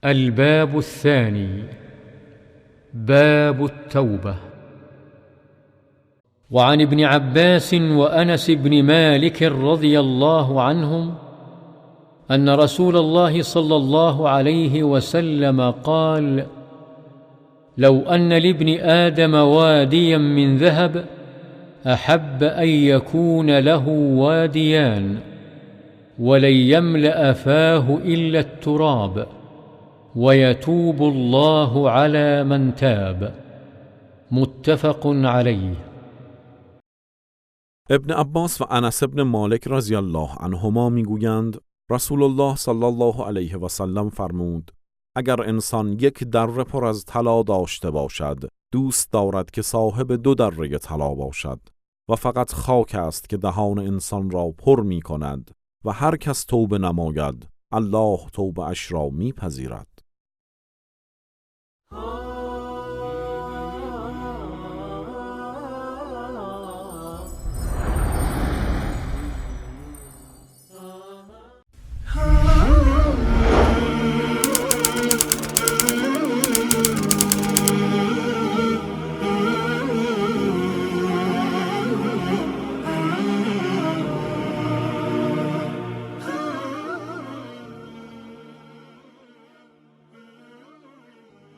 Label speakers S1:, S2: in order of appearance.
S1: الباب الثاني: باب التوبة. وعن ابن عباس وأنس بن مالك رضي الله عنهم أن رسول الله صلى الله عليه وسلم قال: لو أن لابن آدم واديا من ذهب أحب أن يكون له واديان، ولن يملأ فاه إلا التراب، ويتوب الله على من تاب. متفق عليه.
S2: ابن عباس و انس ابن مالک رضی الله عنهما میگویند: رسول الله صلی الله علیه و سلم فرمود: اگر انسان یک دره پر از طلا داشته باشد، دوست دارد که صاحب دو دره طلا باشد و فقط خاک است که دهان انسان را پر می کند و هر کس توبه نماید، الله توبه اش را میپذیرد.